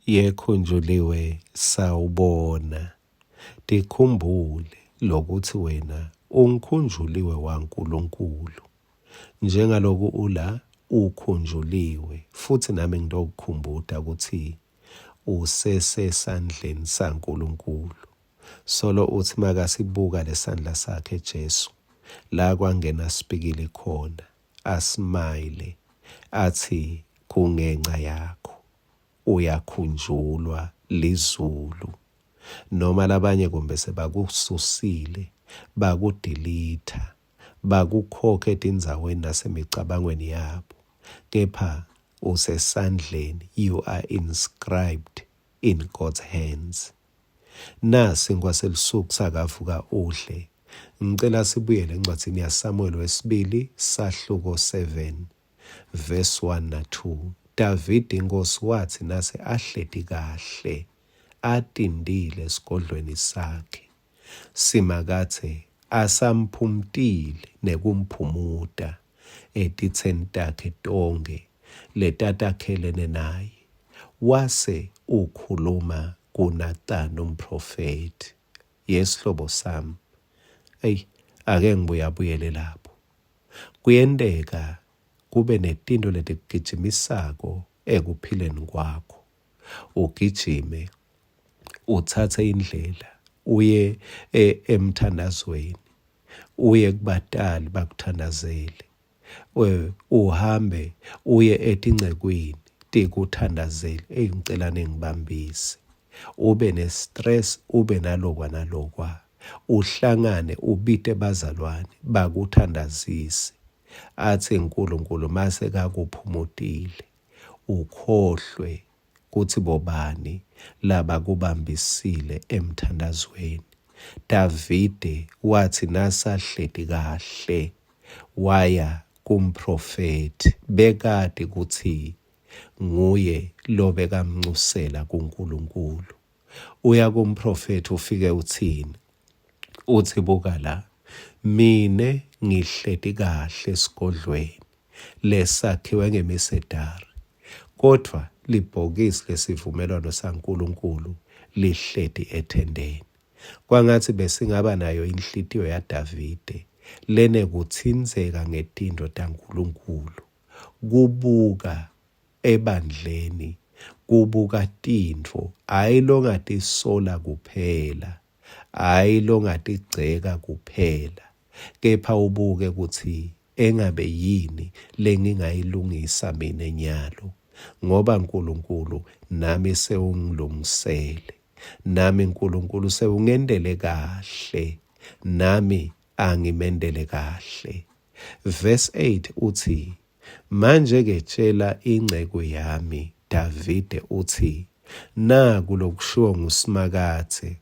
Yekhunjuliwe sawubona. Tikhumbule lokutsi wena ungikhunjuliwe waNkulunkulu. Njengaloku ula ukhunjuliwe futsi nami ngitokukhumbuta kutsi usesesandleni saNkulunkulu. Solo utsi makasibuka lesandla sakhe Jesu la kwangena sipikili khona asmile atsi kungenca yakho. Uyakhunjulwa lizulu. Noma labanye kumbe sebakususile, bakudilitha, bakukhokha etindzaweni nasemicabangweni yabo, kepha usesandleni, you are inscribed in God's hands. Nasi sinkwa selusuku sakavuka udle. Ngicela sibuyele encwadzini yaSamuel wesibili sahluko 7 Verse 1 na 2, Davide inkhosi watsi nase ahleti kahle atindile esigodlweni sakhe, Simakadze asamphumtile nekumphumuta etitseni takhe tonkhe letatakhelene naye, wase ukhuluma kuNathani umphrofethi. Yesihlobo sami, eyi ake ngibuyabuyele lapho. Kuyenteka kube netintfo letikugijimisako ekuphileni kwakho. Ugijime utsatse indlela uye e, emthandazweni, uye kubatali bakuthandazele, uhambe uye etincekwini tikuthandazele. Eyi ngicela ningibambise. Ube ne-stress, ube nalokwa nalokwa. Uhlangane ubite bazalwane bakuthandazise. Atsi Nkulunkulu mase kakuphumutile ukhohlwe kutsi bobani labakubambisile emthandazweni. Davide watsi nasahleti kahle waya kumphrofethi bekati kutsi nguye lobekamncusela kuNkulunkulu. Uya kumphrofethi ufike utsini? Utsi buka la, mine ngihleti kahle esigodlweni lesakhiwe ngemisedari, kodvwa libhokisi lesivumelwano saNkulunkulu lihleti ethendeni. Kwangatsi besingaba nayo inhlitiyo yaDavide lenekutsintseka ngetintfo taNkulunkulu, kubuka ebandleni kubuka tintfo hhayi longatisola kuphela, hhayi longatigceka kuphela, kepha ubuke kutsi engabe yini lengingayilungisa mine nyalo ngoba Nkulunkulu nami sewungilungisele, nami Nkulunkulu sewungentele kahle, nami angimentele kahle. Verse 8 utsi Manje-ke tjela inceku yami Davide utsi, Naku lokushiwo nguSimakadze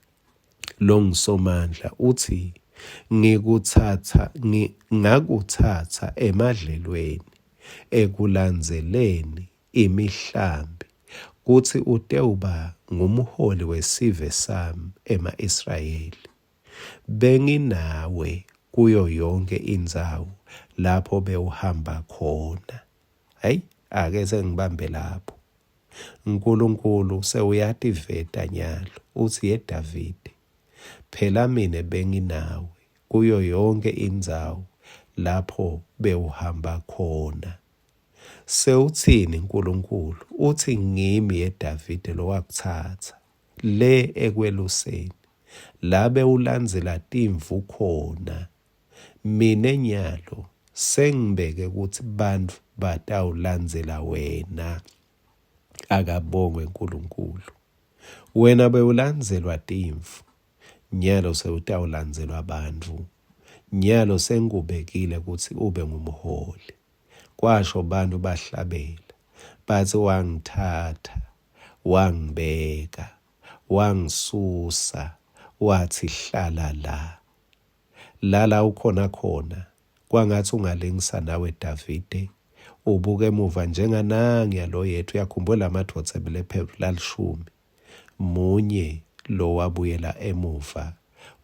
longuSomandla, utsi, Ngikutsatsa ngakutsatsa emadlelweni, ekulandzeleni imihlambi, kutsi utewuba ngumholi wesive sami, ema-Israyeli. Benginawe kuyo yonkhe indzawo lapho bewuhamba khona. Hhayi, ake sengibambe lapho. Nkulunkulu sewuyativeta nyalo, utsi, Ye Davide, phela mine benginawe kuyo yonkhe indzawo lapho bewuhamba khona. Sewutsini Nkulunkulu? Utsi, Ngimi ye Davide lowakutsatsa. Le ekweluseni, la bewulandzela timvu khona, mine nyalo sengibeke kutsi bantfu batawulandzela wena. Akabongwe Nkulunkulu. Wena bewulandzelwa timvu, nyalo sewutawulandzelwa bantfu. Nyalo sengikubekile kutsi ube ngumholi. Kwasho bantfu bahlabela, batsi wangithatha Wangibeka, wangisusa, watsi hlala la. Lala ukhona khona, kwangatsi ungalingisa nawe Davide, ubuke emuva njenganangiya lo yethu, uyakhumbula lamadvodza ebulephelo lalishumi, munye lowabuyela emuva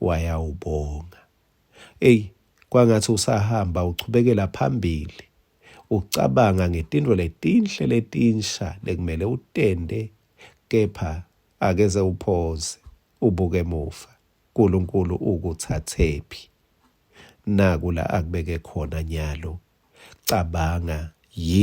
wayawubonga. Eyi, kwangatsi usahamba uchubekela phambili ucabanga ngetintfo letinhle letinsha lekumele utente Kepha akeze uphoze ubuke emuva. Nkulunkulu ukuthathephi? Naku la akubeke khona nyalo. Cabanga yini?